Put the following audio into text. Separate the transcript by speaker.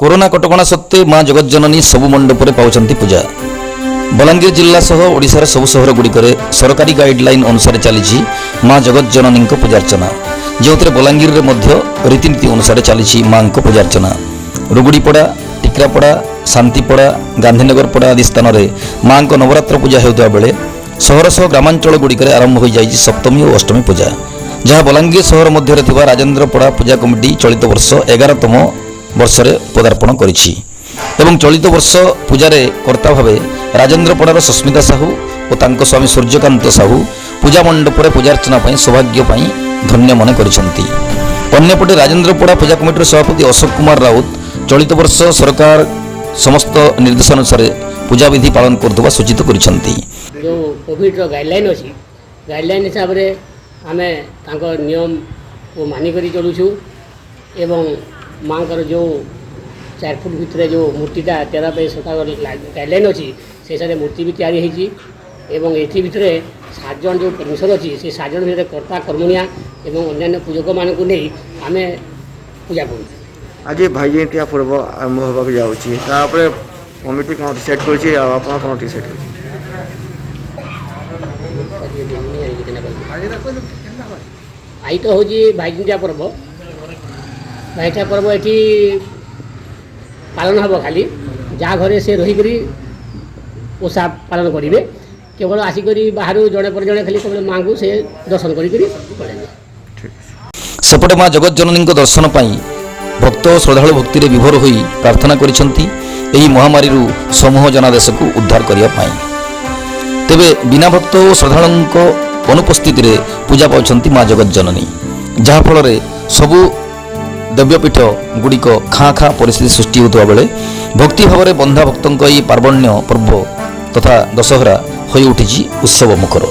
Speaker 1: Corona କଟକଣା ସତ୍ତ୍ୱେ ମା ଜଗଜ୍ଜନନୀ ସବୁ ମଣ୍ଡପରେ ପାଉଛନ୍ତି ପୂଜା। ବଲାଙ୍ଗୀର ଜିଲ୍ଲା ସହ ଓଡ଼ିଶାର ସବୁ ସହରଗୁଡ଼ିକରେ ସରକାରୀ ଗାଇଡଲାଇନ୍ ଅନୁସାରେ ଚାଲିଛି ମା ଜଗଜ୍ଜନନୀଙ୍କ ପୂଜାର୍ଚ୍ଚନା, ଯେଉଁଥିରେ ବଲାଙ୍ଗୀରରେ ମଧ୍ୟ ରୀତିନୀତି ଅନୁସାରେ ଚାଲିଛି ମାଙ୍କ ପୂଜାର୍ଚ୍ଚନା। ରୁଗୁଡ଼ିପଡ଼ା, ଟିକ୍ରାପଡ଼ା, ଶାନ୍ତିପଡ଼ା, ଗାନ୍ଧୀନଗରପଡ଼ା ଆଦି ସ୍ଥାନରେ ମାଙ୍କ ନବରାତ୍ର ପୂଜା ହେଉଥିବା ବେଳେ ସହର ସହ ଗ୍ରାମାଞ୍ଚଳଗୁଡ଼ିକରେ ଆରମ୍ଭ ହୋଇଯାଇଛି ସପ୍ତମୀ ଓ ଅଷ୍ଟମୀ ପୂଜା, ଯାହା ବଲାଙ୍ଗୀର ସହର ମଧ୍ୟରେ ଥିବା ରାଜେନ୍ଦ୍ରପଡ଼ା ପୂଜା କମିଟି ଚଳିତ ବର୍ଷ 11ତମ ବର୍ଷରେ ପଦାର୍ପଣ କରିଛି ଏବଂ ଚଳିତ ବର୍ଷ ପୂଜାରେ କର୍ତ୍ତା ଭାବେ ରାଜେନ୍ଦ୍ରପଡ଼ାର ସସ୍ମିତା ସାହୁ ଓ ତାଙ୍କ ସ୍ୱାମୀ ସୂର୍ଯ୍ୟକାନ୍ତ ସାହୁ ପୂଜା ମଣ୍ଡପରେ ପୂଜାର୍ଚ୍ଚନା ପାଇଁ ସୌଭାଗ୍ୟ ପାଇଁ ଧନ୍ୟ ମନେ କରିଛନ୍ତି। ଅନ୍ୟପଟେ ରାଜେନ୍ଦ୍ରପଡ଼ା ପୂଜା କମିଟିର ସଭାପତି ଅଶୋକ କୁମାର ରାଉତ ଚଳିତ ବର୍ଷ ସରକାର ସମସ୍ତ ନିର୍ଦ୍ଦେଶାନୁସାରେ ପୂଜାବିଧି ପାଳନ କରୁଥିବା ସୂଚିତ କରିଛନ୍ତି।
Speaker 2: ଯେଉଁ କୋଭିଡ଼ର ଗାଇଡ଼ଲାଇନ୍ ଅଛି, ଗାଇଡ଼ଲାଇନ୍ ହିସାବରେ ଆମେ ତାଙ୍କ ନିୟମକୁ ମାନିକରି ଚଳୁଛୁ ଏବଂ ମାଆଙ୍କର ଯେଉଁ 4 ଫୁଟ ଭିତରେ ଯେଉଁ ମୂର୍ତ୍ତିଟା ତିଆରି ପାଇଁ ସରକାର ଗାଇଡ଼ଲାଇନ୍ ଅଛି, ସେ ହିସାବରେ ମୂର୍ତ୍ତି ବି ତିଆରି ହେଇଛି ଏବଂ ଏଥି ଭିତରେ 7 ଜଣ ଯେଉଁ ପରମିସନ୍ ଅଛି, ସେ 7 ଜଣ ଭିତରେ କର୍ତ୍ତା, କର୍ମଣିଆ ଏବଂ ଅନ୍ୟାନ୍ୟ ପୂଜକମାନଙ୍କୁ ନେଇ ଆମେ ପୂଜା କରୁଛୁ।
Speaker 3: ଆଜି ଭାଇଜିନ୍ତିଆ ପର୍ବ ଆରମ୍ଭ ହେବାକୁ ଯାଉଛି। ତାପରେ କମିଟି କ'ଣ ଡିସାଇଡ଼୍ କରିଛି ଆଉ ଆପଣ କ'ଣ ଡିସାଇଡ଼୍ କରିଛି?
Speaker 2: ଆଜି ତ ହେଉଛି ଭାଇଜିନ୍ତିଆ ପର୍ବ। ଭାଇଜିନ୍ତିଆ ପର୍ବ ଏଠି ପାଳନ ହେବ। ଖାଲି ଯାହା ଘରେ ସେ ରହିକରି ଓଷା ପାଳନ କରିବେ। କେବଳ ଆସିକରି ବାହାରୁ ଜଣେ ପରେ ଜଣେ ଖାଲି କେବଳ ମାଆଙ୍କୁ ସେ ଦର୍ଶନ କରିକରି ପଳେଇବେ।
Speaker 3: ଠିକ୍ ଅଛି।
Speaker 1: ସେପଟେ ମା ଜଗଜ୍ଜନନୀଙ୍କ ଦର୍ଶନ ପାଇଁ ଭକ୍ତ ଓ ଶ୍ରଦ୍ଧାଳୁ ଭକ୍ତିରେ ବିଭୋର ହୋଇ ପ୍ରାର୍ଥନା କରିଛନ୍ତି ଏହି ମହାମାରୀରୁ ସମୂହ ଜନାଦେଶକୁ ଉଦ୍ଧାର କରିବା ପାଇଁ। ତେବେ ବିନା ଭକ୍ତ ଓ ଶ୍ରଦ୍ଧାଳୁଙ୍କ ଅନୁପସ୍ଥିତିରେ ପୂଜା ପାଉଛନ୍ତି ମା ଜଗଜ୍ଜନନୀ, ଯାହାଫଳରେ ସବୁ ଦିବ୍ୟପୀଠ ଗୁଡ଼ିକ ଖାଁ ଖାଁ ପରିସ୍ଥିତି ସୃଷ୍ଟି ହେଉଥିବା ବେଳେ ଭକ୍ତିଭାବରେ ବନ୍ଧା ଭକ୍ତଙ୍କ ଏହି ପାର୍ବଣ୍ୟ ପର୍ବ ତଥା ଦଶହରା ହୋଇଉଠିଛି ଉତ୍ସବ ମୁଖର।